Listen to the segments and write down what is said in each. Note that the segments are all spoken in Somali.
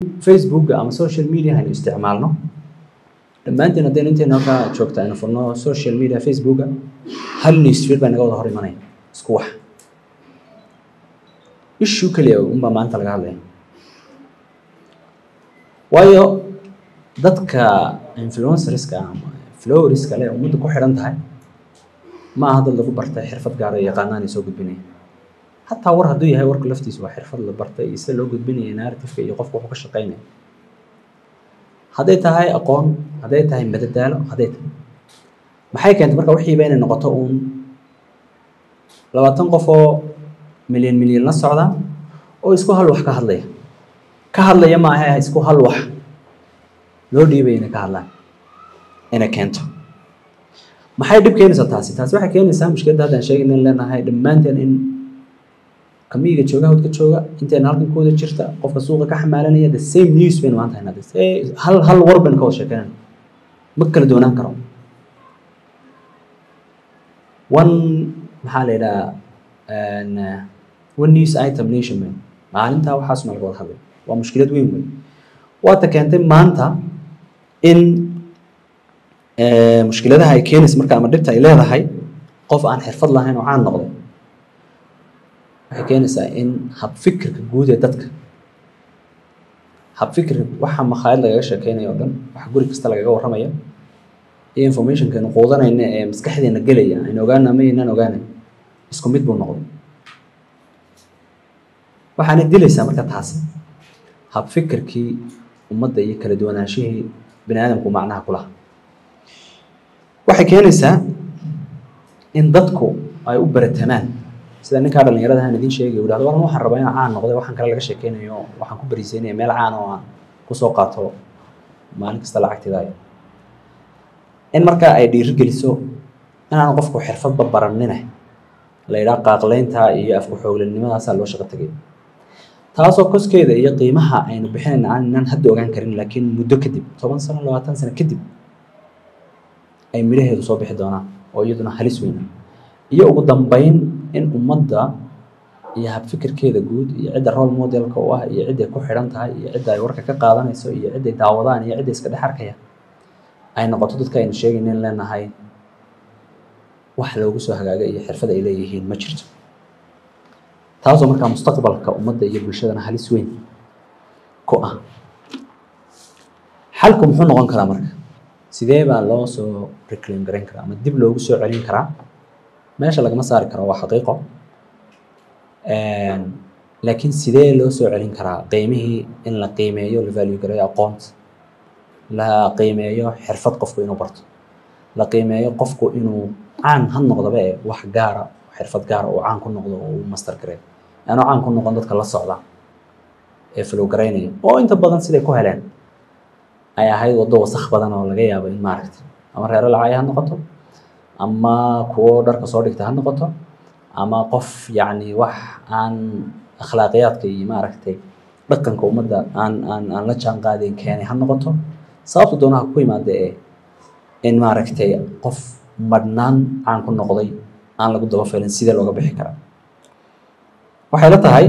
Facebook ama social media aynu isticmaalno dhammaanteen, haddaynu intaynu halkaa joogta aynu furno social media Facebooka, hal newsfeed baa naga wada hor imanaya, isku wax issue keliya unbaa maanta laga hadlaya. Waayo dadka influencerska ama flowerska leh ummadda ku xidhan tahay ma aha dad lagu bartay xirfad gaar ah yaqaanaan ay soo gudbinaya. Hataa war hadduu yahay, warka laftiisa waa xirfad la bartay iyo sida loo gudbinaya narrative-ka iyo qofka wuxuu ka shaqeynaya, hadday tahay aqoon, hadday tahay madadaalo, hadday tahay maxay keentay. Marka wixiiba inay noqoto uun 20 qof oo milyan milyan la socda oo isku hal wax ka hadlaya, ka hadlaya ma aha, isku hal wax loo dhiibay inay ka hadlaan inay keento. Maxay dhib keenaysaa taasi? Taasi waxay keenaysaa mushkiladda haddaan sheegayna in leenahay dhammaanteen, in kamiiga jooga, hawdka jooga, intayna halkan ku wada jirta, qofka suuqa ka xamaalanaya, the same news baynu maanta haynaa, hal war baynu ka wada sheekeynayna, ma kala doonaan karo. One maxaa la yidhaha, one news item nation baynu maalintaa waxaas ma laga wada hadlay. Waa mushkilad weyn wey, waata keentay maanta in mushkiladaha ay keenaysa marka ama dhibta ay leedahay qof aan xirfad lahayn oo caan noqday waxay keenaysaa in habfikirka guud ee dadka, habfikirka waxa makhaayad lagaga sheekeynayo o dhan, waxa guri kasta lagaga warramaya iyo informationkaynu quudanayna ee maskaxdeena gelaya, aynu ogaana ama aynaan ogaanayn, isku mid buu noqday. Waxaana dilaysaa marka taasi habfikirkii ummadda iyo kala duwanaanshihii bini aadamku macnaha ku lahaa. Waxay keenaysaa in dadku ay u baratamaan sida ninkaa dhalinyarada aan idiin sheegay uu yidhahdo, waran waxaan rabaa inaan caan noqday, waxaan kale laga sheekeynayo, waxaan ku bariiseynaya meel caan oo aan kusoo qaato maalin kasta lacagteeda. In markaa ay dhiiri geliso inaanu qofku xirfadba baranine la yidhaha qaaqleynta iyo afku xooglinnimadaasaa loo shaqo tegay, taasoo koskeeda iyo qiimaha aynu bixinayna aanan hadda ogaan karin, laakiin muddo kadib, 10 sano, 20 sano kadib, ay midhaheedu soo bixi doonaan oo iyaduna halis weyna. Iyo ugu dambeyn in ummadda iyo habfikirkeeda guud iyo cidda role modelka u ah iyo cidday ku xidhan tahay iyo cidda ay warka ka qaadanayso iyo cidday daawadaan iyo cidday iska dhex arkaya ay noqoto dadka aynu sheegayna in leenahay wax loogu soo hagaagay iyo xirfad ay leeyihiin ma jirto, taasoo markaa mustaqbalka ummadda iyo bulshadana halis weyn ku ah. Xalku muxuu noqon karaa marka? Sidee baa loo soo reclaim garayn karaa ama dib loogu soo celin karaa? Meesha lagama saari karo, waa xaqiiqo, laakiin sidee loo soo celin karaa qiimihii in la qiimeeyo, la value gareeyo aqoonta, la qiimeeyo xirfad qofku inuu barto, la qiimeeyo qofku inuu caan ha noqdaba ee wax gaara, xirfad gaara uu caan ku noqdo oo uu master gareeyo, aanu caan ku noqon dadka la socda ee follow garaynaya oo inta badan siday ku heleen ay ahayd waddo wasakh badan oo laga yaabo in maaragtay ama reero lacay ha noqoto, ama kuwo dharka soo dhigta ha noqoto, ama qof yacni wax aan akhlaaqiyaadka iyo maaragtay dhaqanka ummadda aan la jaan qaadayn keenay ha noqoto. Sababta doonaha ku yimaada ee in maaragtay qof madhnaan caan ku noqday aan lagu daba filin, sidee looga bixi karaa? Waxay la tahay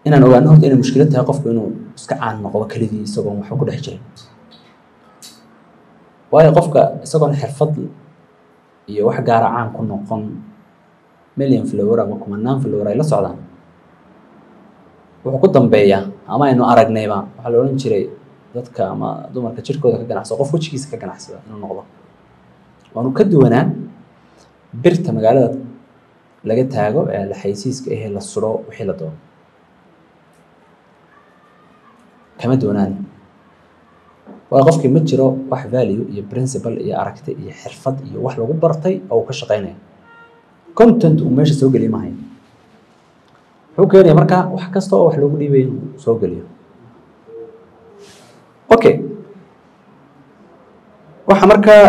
inaan ogaano horta inay mushkilad tahay qofku inuu iska caan noqdo keligii isagoon waxba ku dhex jirin. Waayo qofka isagoon xirfad iyo wax gaara caan ku noqon, million follower ama kumanaan follower ay la socdaan, wuxuu ku dambeeyaa ama aynu aragnayba waxaa la odhan jiray dadka ama dumarka jirkooda ka ganacsada, qof wejigiisa ka ganacsada inuu noqdo, waanu ka duwanaan birta magaalada laga taago ee la xaysiiska ahee la suro wixii la doono kama duwanaan. Waayo qofkii ma jiro wax value iyo principle iyo aragti iyo xirfad iyo wax lagu bartay oo uu ka shaqeynayo, content uu meesha soo geliyo mahayo. Muxuu keenaya marka? Wax kasta oo wax loogu dhiibay inuu soo geliyo. Okay, waxa markaa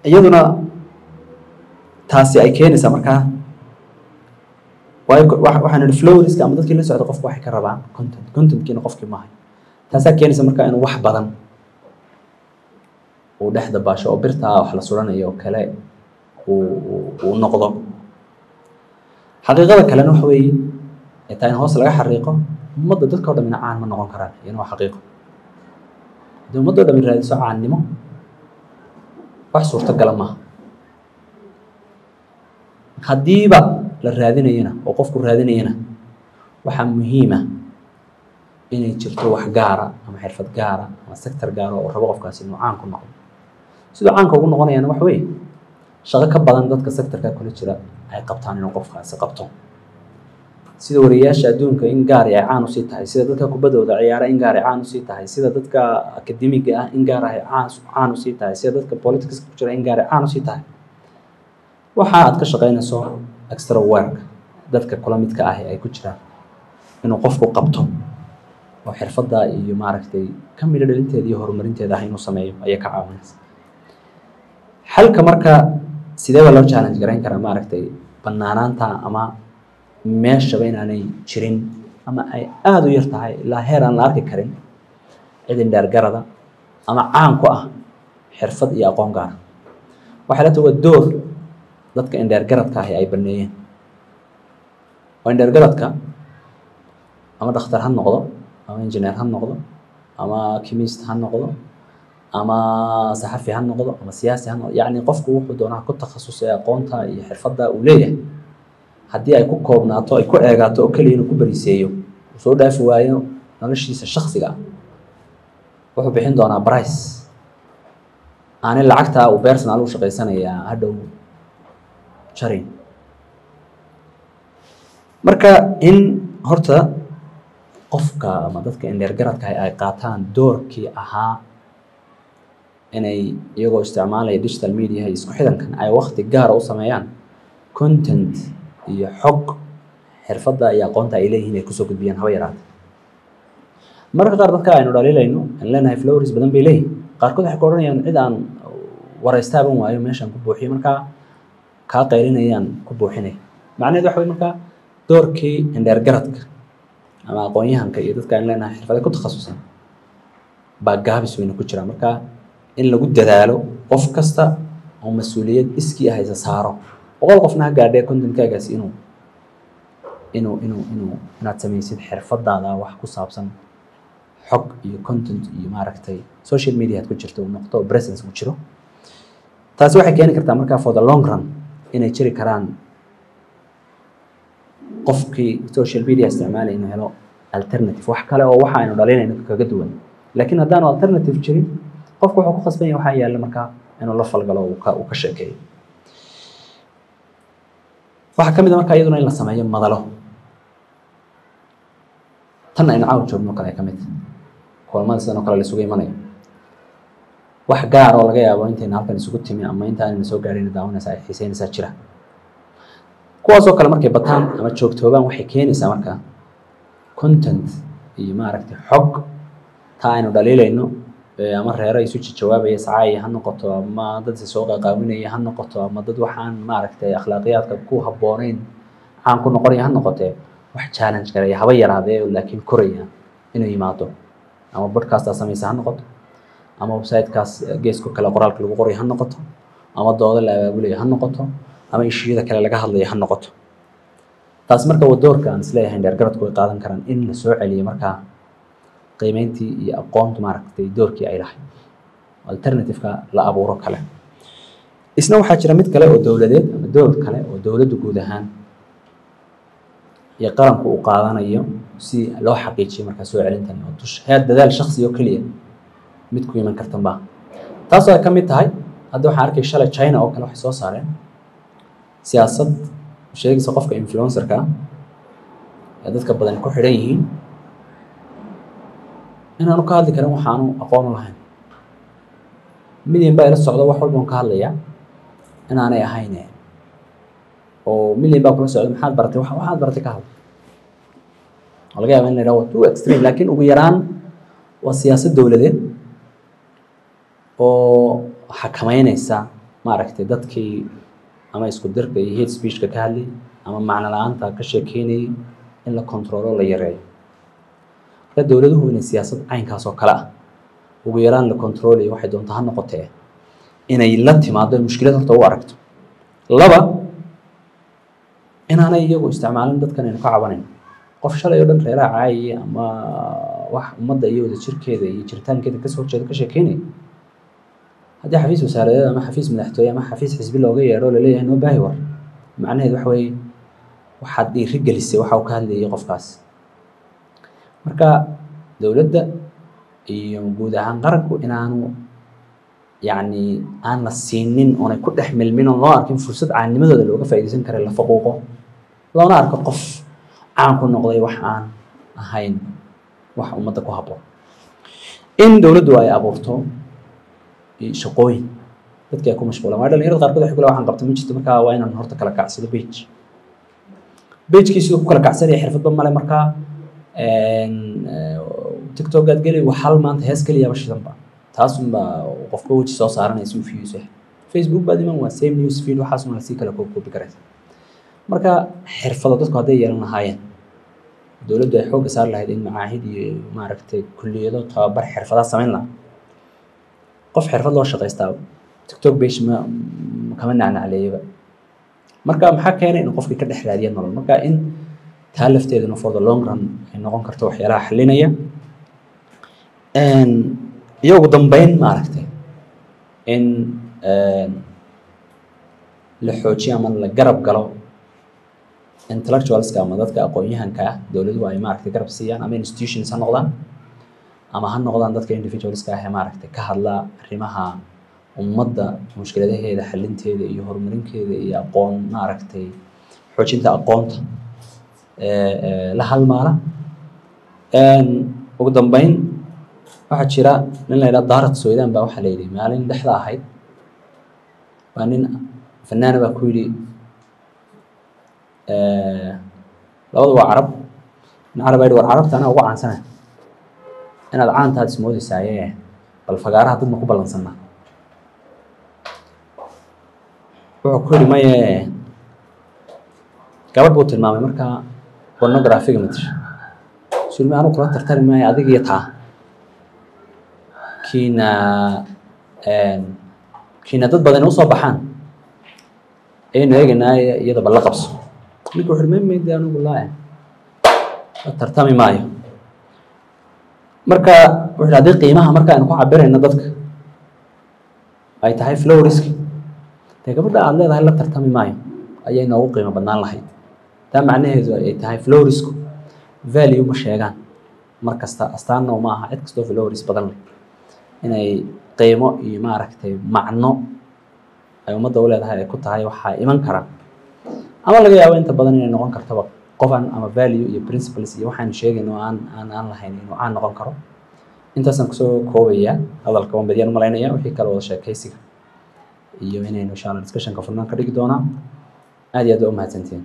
iyaduna taasi ay keenaysaa markaa, waayo waxaan idhi flowriska ama dadkii la socda qofku waxay ka rabaan content, contentkiina qofkii maahay. Taasaa keenaysa markaa inuu wax badan uu dhex dabaasho oo birtaa wax la suranayo oo kale uu noqdo. Xaqiiqada kalena waxa weeye ee taa in hoos laga xariiqo, ummadda dadka oo dhamina caan ma noqon karaan, iyana waa xaqiiqo. Haddii ummadda oo dhami raadiso caannimo, wax suurtagala maaha. Haddiiba la raadinayana oo qofku raadinayana, waxaa muhiima inay jirto wax gaara ama xirfad gaara ama sector gaara oo rabo qofkaasi inuu caan ku noqdo. Siduu caanka ugu noqonayana waxa weeye shaqo ka badan dadka sectorka kula jira ay qabtaan inuu qofkaasi qabto. Sida wariyaasha adduunka in gaar ay caan usii tahay, sida dadka kubaddooda ciyaara in gaar ay caan usii tahay, sida dadka akademiga ah in gaar ay caan usii tahay, sida dadka politics ku jira in gaar ay caan usii tahay, waxa aad ka shaqaynayso extra work dadka kula midka ah ay ku jiraan inuu qofku qabto oo xirfadda iyo maaragtay ka midho dhalinteeda iyo horumarinteeda ah inuu sameeyo ayaa ka caawinaysa. Xalka marka sidee baa loo challenge garayn karaa maaragtay bannaanaanta ama meeshaba inaanay jirin ama ay aada u yar tahay ilaa heer aan la arki karin cid indheergarada ama caan ku ah xirfad iyo aqoon gaara? Waxay la tahay waa door dadka indheergaradka ahi ay baneeyeen, oo indheergaradka ama dhakhtar ha noqdo ama engineer ha noqdo ama chemist ha noqdo ama saxafi ha noqdo ama siyaasi ha noqdo, yacni qofku wuxuu doonaa ku takhasusay aqoonta iyo xirfadda uu leeyahay, haddii ay ku koobnaato, ay ku eegaato oo keliya inuu ku bariiseeyo, uu soo dhaafi waayo noloshiisa shakhsiga ah, wuxuu bixin doonaa price aanin lacagtaa uu personal u shaqaysanayaa hadhow jarin. Marka in horta qofka ama dadka indheergaradka ay qaataan doorkii ahaa inay iyagoo isticmaalaya digital media iyo isku xidhankan ay waqti gaara u sameeyaan content iyo xog xirfadda iyo aqoonta ay leeyihiin ay kusoo gudbiyaan, haba yaraate. Mararka qaar dadka aynu dhaliilayno aan leenahay followers badan bay leeyihin, qaarkood waxay ku odhanayaan cid aan wareystaaban waayo meeshaan ku buuxiyo, markaa kaa qaylinayaan ku buuxinaya. Macnaheedu waxa wey markaa doorkii indheergaradka ama aqoon-yahanka iyo dadka aan leenahay xirfada ku takhasusan baa gaabis weyne ku jira. Marka in lagu dadaalo qof kasta oo mas-uuliyad iskii ah isa saaro, 100 qofna ha gaadhee, contentkagaasi inuu inaad samaysid xirfadaada wax ku saabsan xog iyo content iyo maaragtay social media aad ku jirto uu noqdo presence uu jiro. Taasi waxay keeni kartaa markaa for the long run inay jiri karaan qofkii social media isticmaalaya inuu helo alternative, wax kale oo waxa aynu dhalinayno kaga duwan. Laakiin haddaanu alternative jirin, qofku wuxuu ku khasban yahay waxaa yaalla markaa inuu la falgalo, uu ka sheekeeyo. Waxaa ka mid a markaa iyaduna in la sameeyo madalo tan aynu caawa joogno kale ay ka mid tahay, kulamada sidan oo kale la isugu imanayo, wax gaar oo laga yaabo intayna halkan isugu timi ama inta aanayna soo gaadhin daawanaysa ay xiiseynaysaa jira. Kuwaasoo kale markay bataan ama joogtoobaan, waxay keenaysaa markaa content iyo maaragtay xog taa aynu dhaliilayno ama reero isu jawaabaya sacaaya ha noqoto, ama dad is soo qaqaawinaya ha noqoto, ama dad waxaan maaragtay akhlaaqiyaadka ku habboonayn caan ku noqonaya ha noqotee, wax challenge garaya haba yaraadee laakiin koraya inuu yimaado, ama podcastaa samaysa ha noqoto, ama websitekaas geesko kale qoraalka lagu qorayo ha noqoto, ama doodo la abaabulayo ha noqoto, ama issueyada kale laga hadlayo ha noqoto. Taasi marka waa doorka aan isleeyahay dheergaradku way qaadan karaan in la soo celiyo markaa qiimeyntii iyo aqoontu maaragtay doorkii ay lahayd, alternative-ka la abuuro kale. Isna waxaa jira mid kale oo dowladeed ama door kale oo dowladdu guud ahaan iyo qaranku uu qaadanayo si loo xaqiijiyo markaa soo celintan oo tush heer dadaal shakhsi oo keliya mid ku iman karta maaha. Taasoo ay ka mid tahay hadda waxaan arkay shalay China oo kale waxay soo saareen siyaasad sheegaysa qofka influencerka ah ee dadka badan ku xidhan yihiin inaanu ka hadli karin waxaanu aqoon u lahayn. Million baa ila socda, wax walba on ka hadlayaa inaanay ahayn, oo million baa kula socda, maxaad baratay? Waxaad baratay ka hadla. Waa laga yaaba in la yidhaho waa too extreme, laakiin ugu yaraan waa siyaasad dowladeed oo xakameynaysa maaragtay dadkii ama isku dirka iyo hate speechka ka hadlayay ama macno la-aanta ka sheekeynayay in la controlo, la yareeyo. Marka dowladuhu inay siyaasad caynkaas oo kale ah ugu yaraan la controlayo, waxay doonto ha noqotee, inay la timaado mushkilad horta u aragto. Laba, Inaanay iyagu isticmaalin dadkan aynu ka cabanayno, qof shalay oo dhan reeraha caayaya ama wax ummadda iyo wada jirkeeda iyo jiritaankeeda kasoo horjeeda ka sheekeynaya, haddii xafiis wasaaradeed ama xafiis madaxtooye ama xafiis xisbi looga yeedho, laleeyahay noo baahi war, macnaheedu waxa weeye waxaad dhiiri gelisay waxa uu ka hadlayay qofkaas. Marka dowladda iyo guud ahaan qaranku inaanu yacni aan la siinin oonay ku dhex milmin oon loo arkin fursad caanimadooda looga faa'iidaysan kara, la faquuqo, loona arko qof caan ku noqday wax aan ahayn wax ummadda ku habboon. In dowladdu ay abuurto shaqooyin dadki ay ku mashquulaan, waa dhalinyarada qaarkood waxay ku leeyihiin waxaan qabta ma jirto, markaa waa inaan horta kala kacsado page. Page-kiisu ku kala kacsanaya xirfadba male. Markaa TikTok aad geli, wax hal maanta hees keliyaaba shidanba, taasunba qofka weji soo saaranaya si uu views ah. Facebook baad iman, waa same news feed, waxaasuna lasii kala koobi karaysa. Marka xirfado dadku hadday yeelan lahaayeen, dowladdu ay xoogga saari lahayd in macaahid iyo maaragtay kulliyado tababar xirfadaha samayn lahaa, qof xirfad loo shaqaystaa TikTok page ma kama nacnacleeyaba. Marka maxaa keenay in qofkii ka dhex raadiya nolol? Marka in taa lafteeduna for the long run ay noqon karto waxyaalaha xalinaya. Iyo ugu dambeyn, maaragtay, in la xoojiyo ama la garab galo intellectualska ama dadka aqoon-yahanka ah, dowladuhu ay maaragtay garab siiyaan, ama institutions ha noqdaan ama ha noqdaan dadka individualska ah ee maaragtay ka hadla arrimaha ummadda, mushkiladaheeda xalinteeda iyo horumarinkeeda iyo aqoon, maaragtay, xoojinta aqoonta la halmaala. Ugu dambeyn, waxaa jira nin la yidhaha Daarat Soydaan baa waxaa la yidhi maalin dhexda ahayd baa nin fanaana baa ku yidhi, labadu waa Carab, nin Carab baa yidhi, "War Carabta anaa ugu caansana, inaad caantaad ismoodeysaayee, bal fagaaraha dad ma ku ballansanaa?" Wuxuu ku yidhi, "Maye." Gabadh buu tilmaamay markaa pornographiga matasha. Sulmi anu kula tartami maayo adiga iyo taa, kiina dad badan usoo baxaan ayaynu eegaynaa, iyada bal la qabso. Ninka wuxu uhi, "May, may, anigu laa la tartami maayo." Marka wuxu yidhi, haddii qiimaha marka aynu ku cabirayno dadka ay tahay followerska, dee gabadha aad leedahay la tartami maayo ayay noogu qiimo badnaan lahayd. Taa macnaheedu ay tahay followersku value ma sheegaan mar kasta, astaanna uma aha cid kastoo followers badan leh inay qiimo iyo maaragtay macno ay ummadda u leedahay ay ku tahay. Waxaa iman kara ama laga yaabo inta badan inay noqon kartaba qofan ama value iyo principles iyo waxaanu sheegayno aan lahayn inuu caan noqon karo. Intaasaan kusoo koobaya hadalka, waan badiyaan umalaynaya. Wixii kale wada sheekaysiga iyo inaynu insha Allah discussionka furnaan ka dhigi doonaa. Aad iyo aad waa umahadsantihiin.